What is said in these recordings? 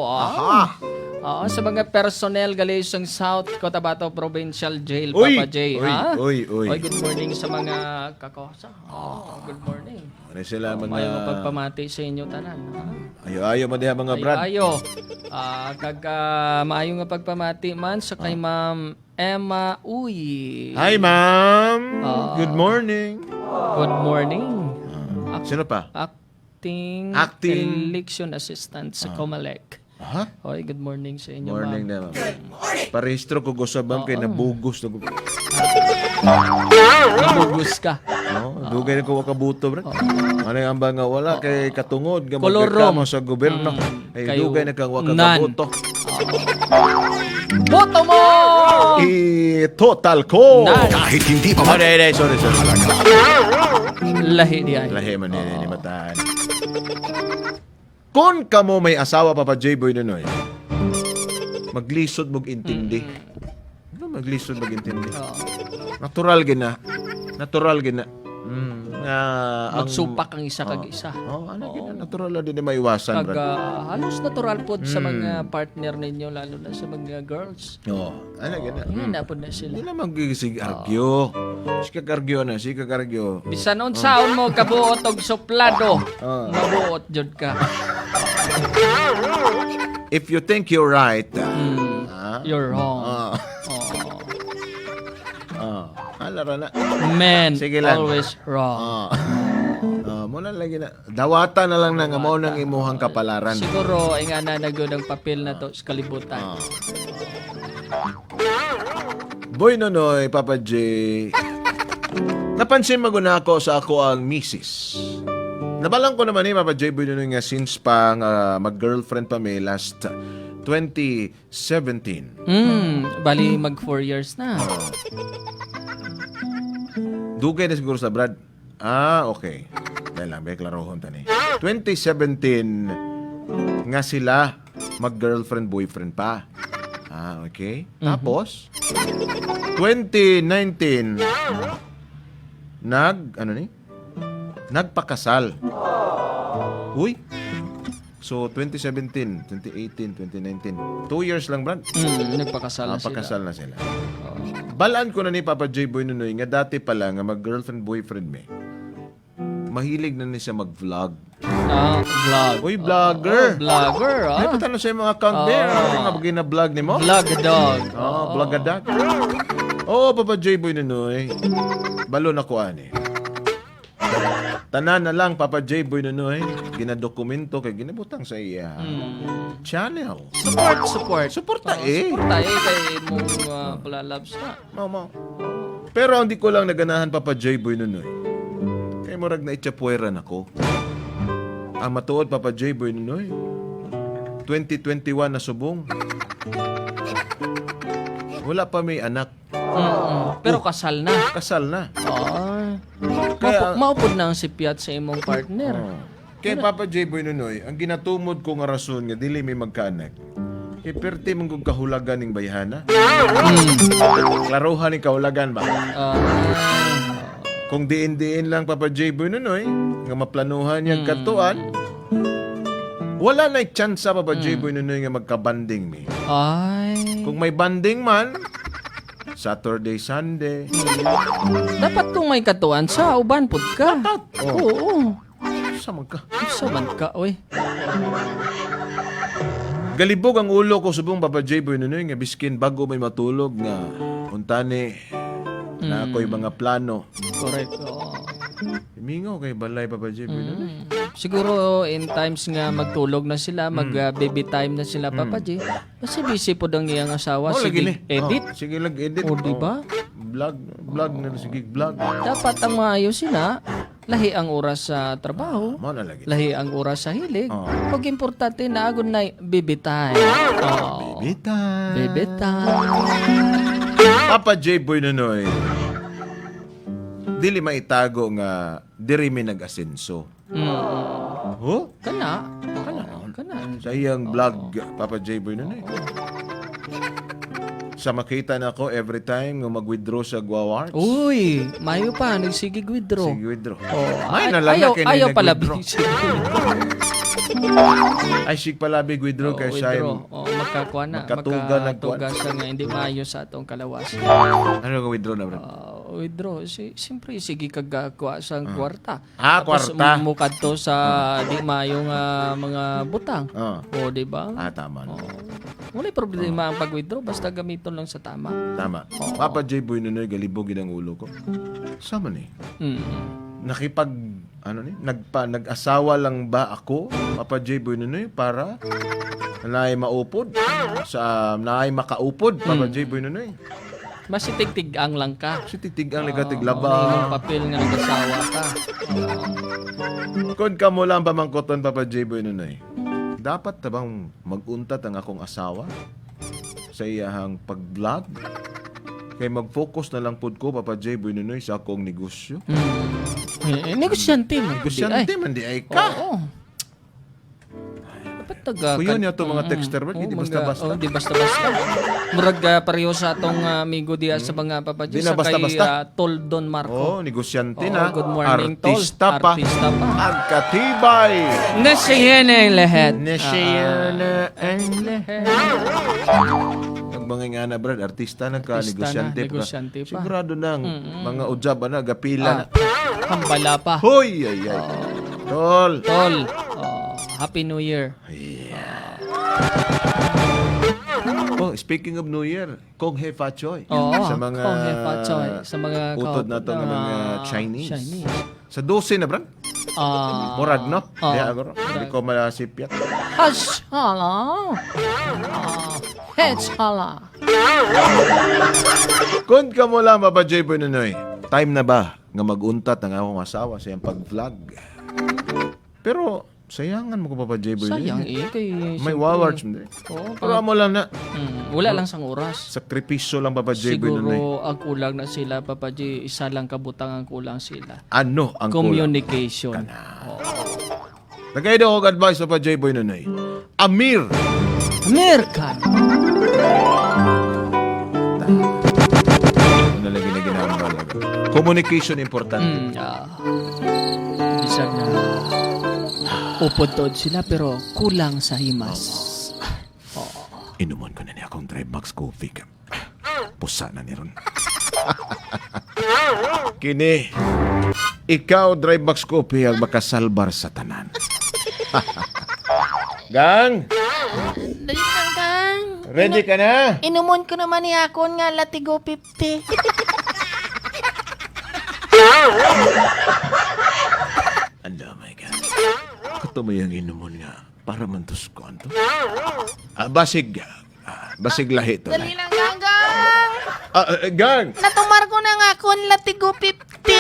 Aha. Oo, sa mga personnel Galisang South Cotabato Provincial Jail, Uy! Papa J. Uy, Ha? uy, uy. Oy, good morning sa mga kakosa. Oh, good morning. Ano sila mga Mayo nga pagpamati sa inyo tanan. Ha? Ayo-ayo man diha mga brad. Ayo. Ah, kag maayo nga pagpamati man sa kay Ma'am Emma Uy. Hi, ma'am. Good morning. Good morning. Sino pa? Acting, Acting. Election Assistant sa Comelec. Ha? Hoy, good morning sa inyo, Morning ma'am. na, ma'am. Parehistro ko gusto, ma'am, kay nabugos. Nabugos ka. No, dugay na ko wakabuto, bro. Ano yung ambang nga wala kay katungod nga Color magreklamo sa gobyerno. Ay kayo dugay na kang nan. wakakabuto. Boto mo! I total ko. Nan. Kahit hindi pa Oh, dai, dai, sorry, sorry. Lahi di ay. Lahi man ni mataan. Kung kamo may asawa, Papa J. Boy Nunoy, maglisod mog intindi. Ano maglisod mog intindi? Oo. Natural gina. Natural gina. Nga ang Magsupak ang isa kag isa. Oh, ano gina natural na din na maiwasan, Kag brad. halos natural pod sa mga partner ninyo, lalo na sa mga girls. Oo, ano gina. Hindi na pod na sila. Hindi na magisig argue. Sige argue na, sige argue. Bisan unsaon mo kabuot og suplado, mabuot jud ka. If you think you're right, You're wrong. Ah. Oh. Alara na. Men Sige lang. always wrong. Ah. Mo na lagi na. Dawata na lang na nga mao nang imuhang kapalaran. Siguro ay nga na nagyod ang papel na to sa kalibutan. Boy Nonoy, Papa J. Napansin mo na ako sa ako ang misis. Nabalang ko naman eh, Papa J. Boy Nonoy, nga since pa nga mag-girlfriend pa may last 2017. Bali mag 4 years na. Dugay na siguro sa Brad. Ah, okay. Dahil lang, may klarohon tani. 2017 nga sila mag-girlfriend boyfriend pa. Ah, okay. Tapos 2019 nag ano ni? Nagpakasal. Uy. So 2017, 2018, 2019. 2 years lang, Brad. Nagpakasal na sila. Napakasal na sila. Balaan ko na ni Papa J. Boy Nunoy nga dati pala nga mag-girlfriend boyfriend me. Mahilig na ni siya mag-vlog. Ah, vlog. Uy, vlogger. Oh, vlogger, Ay, ah. patano sa mga account there. Ano nga bagay na vlog ni mo? Vlog dog. Oh, vlog adak. Oo, Papa J. Boy Nunoy. Balo na ko ani. Tanan na lang, Papa J. Boy Nunoy. Ginadokumento kay ginabutang sa iya channel. Support, support. Suporta Oh, eh. Suporta eh kay mong palalabs na. Mao, mao. Pero hindi ko lang naganahan, Papa J. Boy Nunoy. Kay murag na itsapuera nako. Ang matuod, Papa J. Boy Nunoy. 2021 na subong. Wala pa may anak. Pero kasal na. Kasal na. Ay. Kaya- Maupod na ang sipyat sa imong partner. Oh. Kay Papa J. Boy Nunoy, ang ginatumod ko nga rason nga dili may magkaanak. Kay perti man kong kahulagan ning bayhana. Klaruhan ni kahulagan ba? Ah, Kung diin-diin lang, Papa J. Boy Nunoy, nga maplanuhan niyang katuan, wala na chance, Papa J. Boy Nunoy, nga magkabanding mi. Ay. Kung may banding man, Saturday, Sunday. Dapat kung may katuan sa uban pud ka. Oh. Oo. Sa man ka. Sa man ka, oy. Galibog ang ulo ko subong, Papa J. Boy Nunoy, nga biskin bago may matulog nga untani na ako'y mga plano. Correct. Oo. Mingaw kay balay, Papa J. Boy Nunoy. Siguro in times nga magtulog na sila, mag baby time na sila, Papa J. Kasi busy po ang iyang asawa. Oh, lagi Sige, ni. edit. Oh, sige lang, edit. O, di ba? Vlog, vlog na sige, vlog. Dapat ang maayos sila, lahi ang oras sa trabaho, Mo na lagi. lahi ang oras sa hilig. Oo. Pag importante na agad na baby time. Oo. Baby time. Baby time. Papa J. Boy Nunoy, dili maitago nga diri mi nag-asenso. Huh? Kana. Kana. Kana. Sa iyang vlog, Papa J. Boy Nunoy. Sa makita na ako every time nga mag-withdraw sa Guawarts. Uy, mayo pa, nagsigig withdraw. Sige, withdraw. Oh, May na lang ayaw, na kay ayaw pala nag-withdraw. sige. Ay, sig palabig withdraw Oo, kay siya. withdraw. Oo, magkakuha na. Magkatuga na Magkatuga siya nga hindi maayo sa atong kalawas. Ano ka withdraw na, bro? Ah, withdraw. Si, siyempre, sige kagakuha sa kwarta. Ah, Tapos, kwarta. mukad to sa di maayo nga mga butang. Ah. O, di ba? Ah, tama. No. Wala problema ang pag-withdraw basta gamiton lang sa tama. Tama. Papa J. Boy Nunoy, galibog gid ang ulo ko. Sama ni. Nakipag ano ni nag-asawa lang ba ako, Papa J. Boy Nunoy, para naay maupod sa naay makaupod, Papa J. Boy Nunoy? Masitigtig-ang lang ka. Si titig ang ligatig Oo, laba. imong papel nga nag-asawa ka. Oo. Kung ka mo lang pamangkoton, Papa J. Boy Nunoy, dapat tabang maguntat ang akong asawa sa iyahang pag-vlog? Kay mag-focus na lang pud ko, Papa J. Boy Nunoy, sa akong negosyo. Eh, negosyante man. Negosyante man di ay ka. Oo. Dapat taga. Kuya niya to mga texter ba? Oo, Hindi basta-basta. Oo, hindi basta-basta. Murag pareho sa atong amigo diya sa mga Papa J. Di na Sa kay basta-basta. Tol Don Marco. Oh, negosyante Oo, na. good morning, tol. Artista pa. Artista pa. Ang katibay. Nasiya na ang lahat. Nasiya na ang lahat. Ang mga nga na, Brad, artista na ka, Artista negosyante na, pa. negosyante pa. Sigurado nang mga ujab na, gapila na. Hambala pa. Hoy, ay, ay. Tol. Tol, oh, Happy New Year. Oh, speaking of New Year, Kong He Fa Choi. Oo, sa mga Kong He Fa Choi. Sa mga utod na to nga mga Chinese. Chinese. Sa 12 na, Brad? Ah, Murag, no? Oo. Di, agro. Hindi ko malasipyat. Hashala. Hetshala. Kung ka mo lang, Papa J. Boy Nunoy, time na ba nga maguntat ang akong asawa sa iyang pag-vlog? Pero, sayangan mo ko, Papa J. Boy Sayang Nunoy. eh. Kay, May siyempre, wawards mo. Oo, Pero amo lang na, Wala lang sang oras. sakripisyo lang, Papa J. Boy Nunoy. Siguro ang kulang na sila, Papa J, isa lang kabutang ang kulang sila. Ano ang kulang? Communication. Nagay daw og advice, Papa J. Boy Nunoy. Amir! American. Ano lagi na ginambal? Communication importante. Bisan na upod sila pero kulang sa himas. Inumon ko na niya akong Drive Max Coffee. Pusa na ni ron. Kini, ikaw Drive Max Coffee ang makasalbar sa tanan. Gang, Dali lang, Kang. ready ka na? Inumon ko naman ni Akon nga Latigo 50. Ano, my God. Kato mo yung inumon nga para mantos ko anto. Ah, basig. Ah, basig lahi to. Dali lang, Gang, Gang. Ah, ah, gang! Natumar ko na nga akon Latigo 50.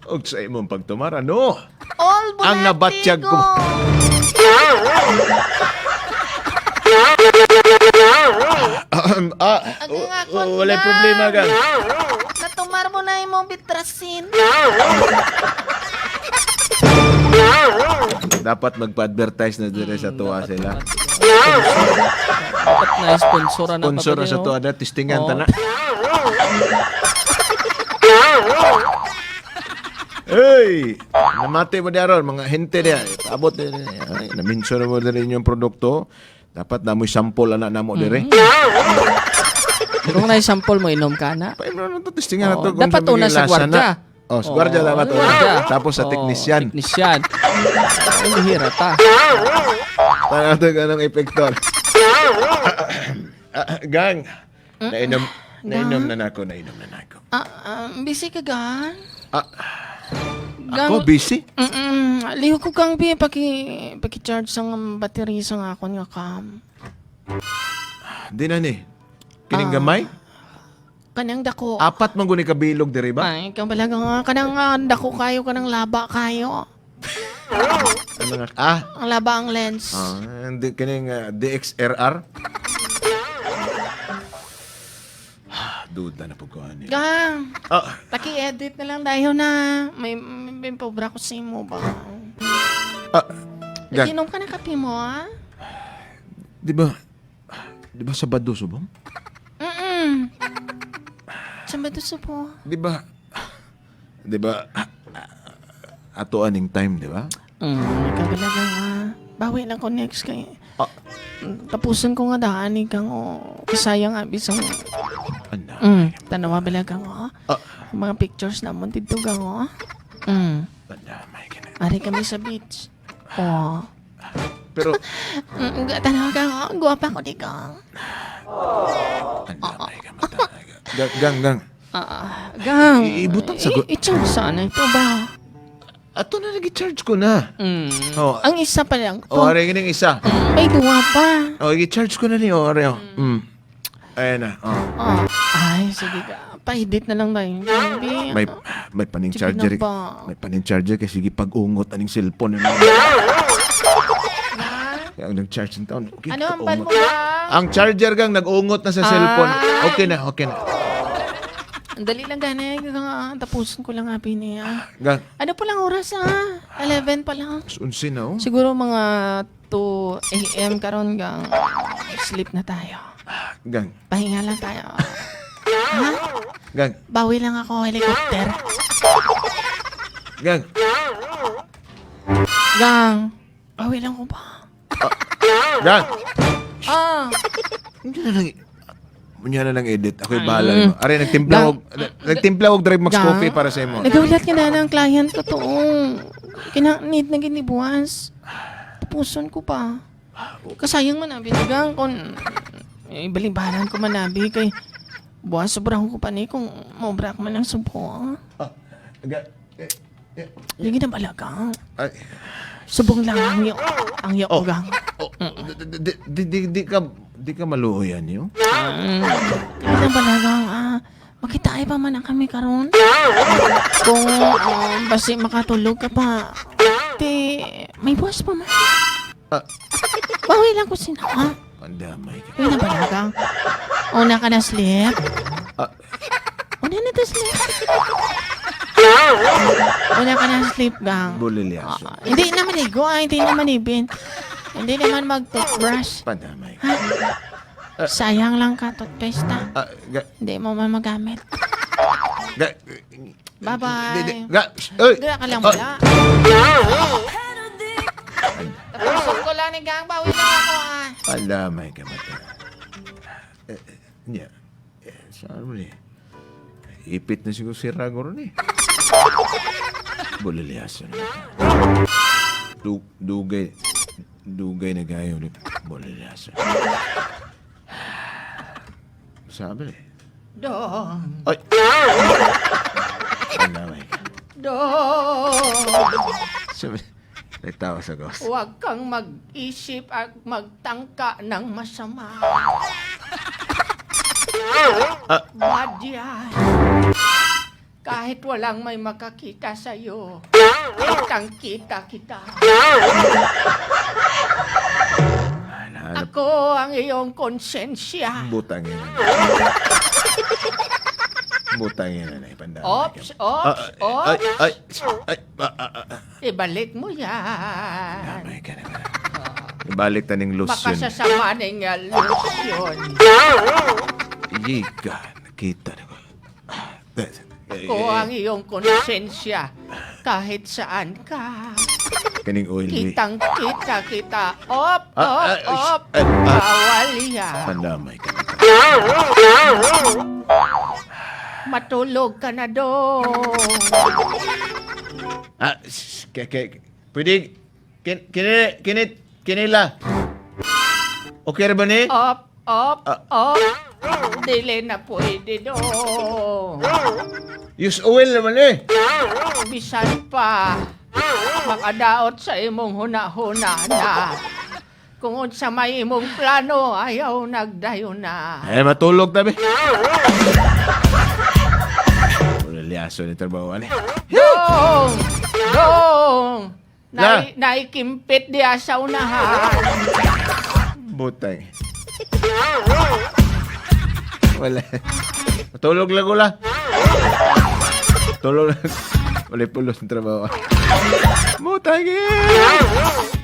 Og sa imong pagtumara, no? All Ang nabatyag ko. Ah, Ang nga akon, wala Gang. problema, gang. Natumar mo na imong bitrasin. Dapat magpa-advertise na dire sa tuwa sila. Dapat na sponsor na Sponsor Papa na sa J, tuwa na, testingan Oo. ta na. Hey! Namati mo di aron, mga hente diya. Abot din. Ay, na-mention mo din inyong produkto. Dapat na mo'y sample ana namo dire. Kung na sample mo, inom ka na. Paano na to testingan na to Oo, kung dapat sa una mga sa lasa gwardiya. na. Oh, sa gwardiya Oo, dapat una. gwardiya. Tapos sa Oo, technician. Technician. Ay, hira ta. Tanaw to ganong epekto. Ah, gang, nainom, nainom na nako, nainom na nako. Ah, ah, busy ka, Gang? Ah, Gang, ako busy? Liho ko kang bi paki charge sang battery sa nga akon nga cam. Di na ni. Kining gamay? Kanang dako. Apat man guni kabilog diri ba? Ay, ikaw balaga nga kanang dako kayo kanang laba kayo. Ano nga? Ah, Ang laba ang lens. ah hindi kining DXRR. Ah, duda na po ko ani. Gang, Ah, paki-edit na lang tayo na. May pobra ko sa imo ba? ah, gang, Inom ka na kape mo, ah? di ba? Di ba Sabado subong? Sa ba ito po? Di ba? Di ba? Ato aning time, di ba? Kagalaga nga. Bawi lang ko next kay. Ah. Tapusan ko nga daan kang o. Kasayang abi sa Ana. Tanawa bala kang o. Ah. Mga pictures namon didto kang o. Ana, may gina. Ari kami sa beach. Oh. Pero Tanawa kang o. Guwapa ko di kang. ana may kamata. Gang, gang, gang. Ah, gang. Ibutang sagot. I-charge sana ito ba? Ato na nag-charge ko na. Oh, Ang isa pa lang to. oh, are gining isa. May duwa pa. Oh, i-charge ko na ni oh, are. Oh. Ayan na. Oh. Oh. Ay, sige ka. Pa-edit na lang tayo. Baby. May paning Sige charger. na ba? May paning charger kasi sige pag-ungot aning cellphone na. Kaya ang nag-charge ng taon. Okay, Ano ang ban mo kaungot. lang? Ang charger gang nag-ungot na sa cellphone. Okay na, okay na. Ang dali lang gani. Tapusin ko lang happy niya. Gang, Ano pa lang oras ah? 11 pa lang. unsi na oh. Siguro mga 2 a.m. karon gang. Sleep na tayo. Gang, Pahinga lang tayo. Ha? gang, Bawi lang ako helicopter. gang. Gang. Bawi lang ko ba? Gang. Ah. Hindi na lang. Unya na lang edit. Ako'y bahala nimo. Are nagtimpla og Drive Max Gang. Coffee para sa imo. Nagawlat ka na ng client ko to. Kina need na ginibuwas. Tapuson ko pa. Kasayang man abi gang kon eh, balibaran ko man abi kay buwas sobrang ko pa ni kung mobrak man ang subo. Ah, gang. Eh, eh, Lagi na balaga. ay. Subong lang ang yo Oh. gang. Oh, di, di, di, di ka maluoyan niyo? Lagi na balaga ah. Makita ay pa man ang kami karon. Kung basi makatulog ka pa, ti may buwas pa man. Ah, Bawi lang ko sina. Ha? pandamay ka. Uy, na balaga. Una ka na sleep. Ah, Una na to sleep. Una ka na sleep, gang. bulilyaso. Ah, hindi na maligo, ah. Hindi na manibin. Hindi naman mag-toothbrush. Pandamay ka. Sayang lang ka, toothpaste, ah. Ah, ga, Hindi mo man magamit. ga, Bye-bye. di, di, ga, shh, oy. Dira ka lang Ah, wala. Tapusin ko lang ni gang. Bawi lang ako, ah. Pandamay ka mata. Eh, eh, nya. Eh, saan mo ni? Ipit na siguro si Ragor ni. Bulilyaso na. Dugay. Dugay na gayo ni Bulilyaso. Sabi ni. Dong! Ay! Pandamay ka. Dong! Sabi, nagtawa sa ghost. Huwag kang mag-isip at magtangka ng masama. Ah. Bad yan. Kahit walang may makakita sa'yo, kitang-kita kita. Hanap Ako ang iyong konsensya. butang ina. Butang ina na ipandamay ka. Ops, ops, Ah, ops. Ay, ay, ay, ah, ah, ah. Ibalik mo yan. Damay ka naman. Ibalik taning lotion. Makasasama ng lotion. Yiga, nakita na ko. Ako ang iyong konsensya. Kahit saan ka. Kaning oil. eh. Kitang kita kita. Op, Ah, op, ah, op. ah, ah. Bawal yan. Pandamay ka. Matulog ka na doon. Ah, ke, ke, pwede, kin, kini, kinila. Okay ra ba ni? Op, op, Ah. op. Dili na pwede doon. Use oil naman eh. Bisan pa. Makadaot sa imong huna-huna na. Kung unsa may imong plano, ayaw nagdayon na. Eh, matulog tabi. Ulilyaso ni trabaho ani. Dong! Dong! La. Naikimpit diya sa unahan. Butang. Wala. Matulog lang ula. Tulog lang. Wala pulos ng trabaho. Butang eh.